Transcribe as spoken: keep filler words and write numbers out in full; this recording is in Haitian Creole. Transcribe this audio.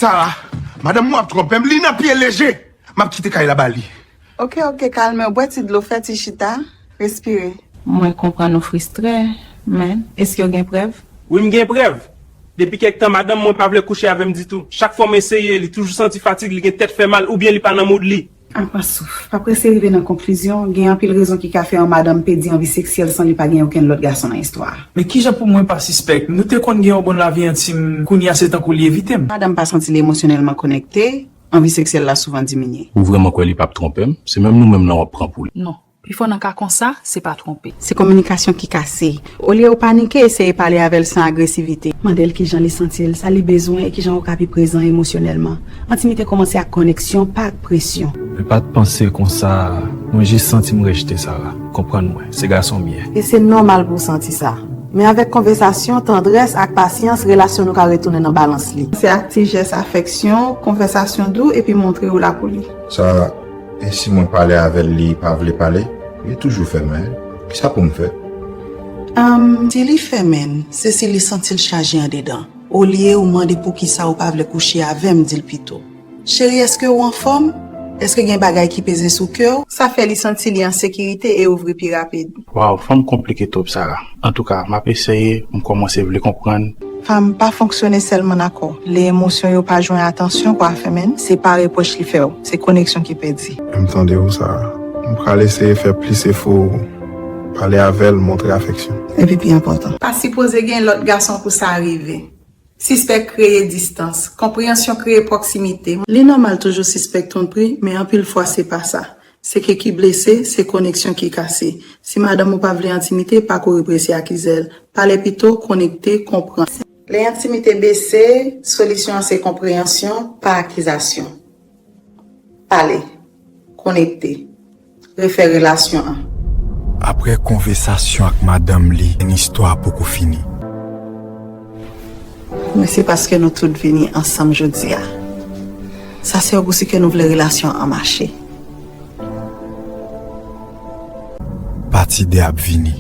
Sara, madanm mwen ap twonpe m, li nan pye leje. M ap kite kay la ba li. Ok, ok, kalme w, bwè ti dlo, fè ti chita, respire. Mwen konprann ou fristre, men èske w gen prèv? Wi, m gen prèv. Depi kèk tan, madanm mwen pa vle kouche avè m ditou. Chak fwa m eseye, li toujou santi fatig, li gen tèt fè mal oubyen li pa nan mood li. Apa souf, pa prese rive nan konklizyon, gen anpil rezon ki ka fè yon madanm pèdi anvi seksyèl san li pa gen okenn lòt gason nan istwa a. Men kijan pou mwen pa sispèk? Nou te konn gen yon bon lavi entim, kounye a se tankou li evite m. Madanm pa santi li emosyonèlman konekte, anvi seksyèl la souvan diminye. Ou vrèman kwè li p ap twonpe m? Se menm nou menm lan w ap pran pou li. Non. Pifò nan ka konsa, se pa twonpe. Se kominikasyon ki kase. Olye ou panike, eseye pale avè l san agresivite. Mande l kijan li santi l, sa li bezwen e kijan ou ka pi prezan emosyonèlman. Entimite kòmanse ak koneksyon, pa ak presyon. Mwen pa t panse konsa, mwen jis santi m rejte Sara. Konprann mwen, se gason m ye. E se nòmal pou w santi sa. Men avèk konvèsasyon, tandrès ak pasyans, relasyon nou ka retounen nan balans li. Se ak ti jès afeksyon, konvèsasyon dou epi montre ou la pou li. Sa, e si mwen pale avè l, li pa vle pale? Li toujou fèmen. Kisa pou m fè? Ahn, si li fèmen, se si li santi l chaje andedan. Olye ou mande poukisa ou pa vle kouche avè m, di l pito. Cheri, èske ou anfòm? Èske gen bagay ki peze sou kè w? Sa fè li santi li an sekirite e ouvri pi rapid. Waw, fanm konplike twòp, Sara. Antouka, m ap eseye, m kòmanse vle konprann. Fanm pa fonksyone sèlman nan kò. Lè emosyon yo pa jwenn atansyon, kwa fèmen, se pa repwòch li fè w, se koneksyon ki pèdi. M tande ou, Sara. M pral eseye fè plis efò, pale avè l, montre afeksyon. Epi pi enpòtan, pa sipoze gen lòt gason pou sa rive. Sispèk kreye distans. Konpreyansyon kreye pwoksimite. Li nòmal toujou sispèk twonpri, men anpil fwa se pa sa. Se kè ki blese, se koneksyon ki kase. Si madanm ou pa vle entimite, pa kouri prese akize l. Pale pito, konekte, konprann. Lè entimite bese, solisyon an se konpreyansyon, pa akizasyon. Pale, konekte, refè relasyon an. Apre konvèsasyon ak madanm li, istwa poko fini. Men se paske nou tout vini ansanm jodi a. Sa se yon gousi ke nou vle relasyon an mache. Pati de ap vini.